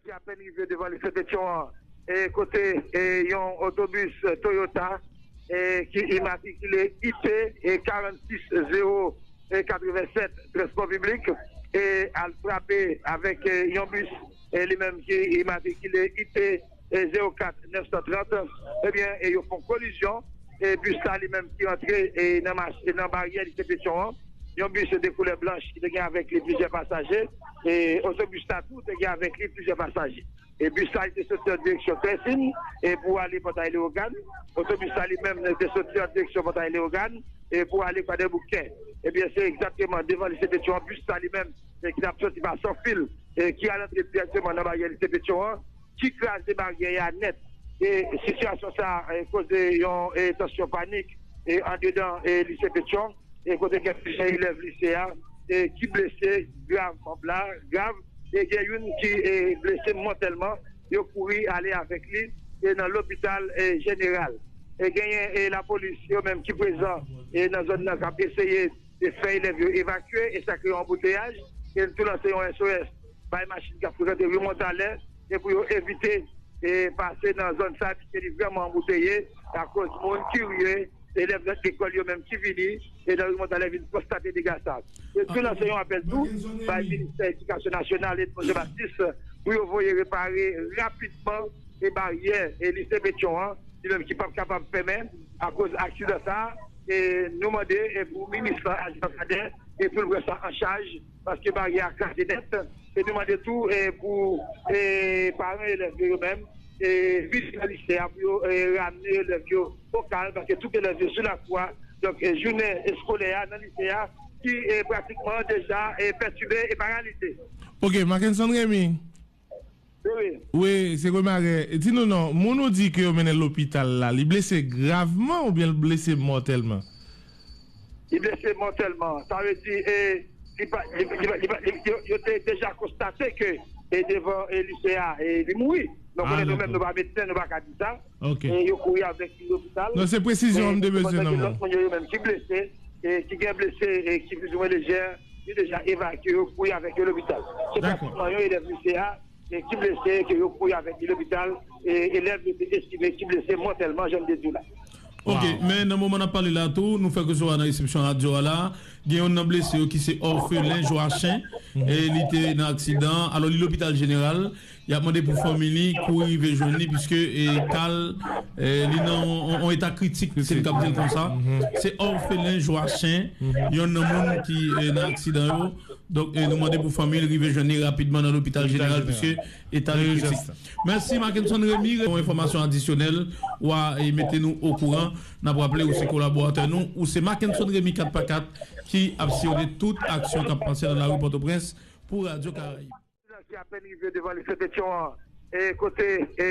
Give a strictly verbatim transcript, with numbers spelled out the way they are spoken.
Ki apèn rive devan lise Petyon an, e kote e yon otobis Toyota e ki imatrikile I T e karannsis zewo katrevennsèt, transpò piblik, e al frape avèk e yon bis e li menm ki imatrikile I T e zewo kat nèf san trant, ebyen, e yo fè yon kolizyon, e bis la li menm ki antre e nan mach, e nan baryè lise Petyon an, yon bis de koulè blanch ki te gen avèk li plizyè pasaje, e otobis la tou te gen avèk li plizyè pasaje. E bis la li te soti an direksyon Tresin e pou ale Pòtay Lewogàn. Otobis la li menm li te soti an direksyon Pòtay Lewogàn e pou ale Kwadèboukè. Ebyen, se egzakteman devan lise Petyon an, bis la li menm e ki t ap soti pa Sanfil e ki al antre dirèkteman nan baryè lise Petyon an, ki kraze baryè a nèt. E sitiyasyon sa a e koze yon e tansyon panik e andedan e lise Petyon, e kote gen plizyè elèv lise a e ki blese gravman, bla, grav, e gen youn ki e blese mòtèlman, yo kouri ale avèk li e nan lopital e jeneral. E genyen e lapolis yo menm ki prezan e nan zòn nan k ap eseye e fè elèv yo evakye, e sa kreye yon anbouteyaj. E n tou lanse yon S O S bay machin k ap frekante ri Montalè e pou yo evite e pase nan zòn sa, piske li vrèman anbouteye akoz moun kirye, elèv lòt lekòl yo menm ki vini e nan ri Montalè vin konstate dega sa. E tou lanse yon apèl tou bay Ministè Edikasyon Nasyonal, Edmond Jean Baptiste, pou yo voye repare rapidman e baryè e lise Petyon an, li menm ki p ap kapab fèmen akoz aksidan sa a. E nou mande e pou minis lan aji Abinader e pou l pran sa an chaj, paske baryè a kraze nèt. E nou mande tou e pou e paran elèv yo, yo menm e vin nan lise a pou yo e ramne elèv yo o kalm, paske tout elèv yo sou lakou a. Donk e jounen eskolè a nan lise a ki e pratikman deja e pètibe e paralize. Ok, Mackenson Remy. Wi, wi. Wi, se Remy Arè. Di nou non, moun ou di ke yo mennen lopital la, li blese gravman oubyen l blese mòtèlman? Li blese mòtèlman. Sa vle di e li pa, li, li, li, li, yo, yo te deja konstate ke e devan e lise a e li mouri. Donk konnen nou menm nou pa medsen, nou pa ka di sa. Ok. E yo kouri avèk li lopital. Non, se presizyon an m te bezwen nan men w. Lòt moun yo, yo menm ki blese, e ki gen blese e ki plizoumwen lejè, yo deja evakye yo, kouri avèk yo lopital. Se pratikman yon elèv lise a e ki blese, ke yo kouri avèk li lopital, e elèv yo te estime ki blese mòtèlman, jan m te di w la. Ok, men nan moman n ap pale la tou, nou fèk resevwa nan resepsyon radyo a la, gen youn nan blese yo ki se òfelen Joachin, e li te nan aksidan, alò li lopital jeneral, y ap mande pou fanmi li kouri rive jwenn li, piske e ka l, e li nan yon, yon eta kritik, se nou kab di l konsa. Se òfelen Joachin, youn nan moun ki e nan aksidan yo. Donk e nou mande pou fanmi l rive jwenn li rapidman nan lopital jeneral, piske eta li kritik. Mèsi Mackenson Remy, yon enfòmasyon adisyonèl, w a e mete nou okouran. N ap raple ou se kolaboratè nou, ou se Mackenson Remy kat pa kat ki ap siyone tout aksyon k ap pase nan lari Pòtoprens pou Radyo Karayib. Ki apèn rive devan lise Petyon an, e kote e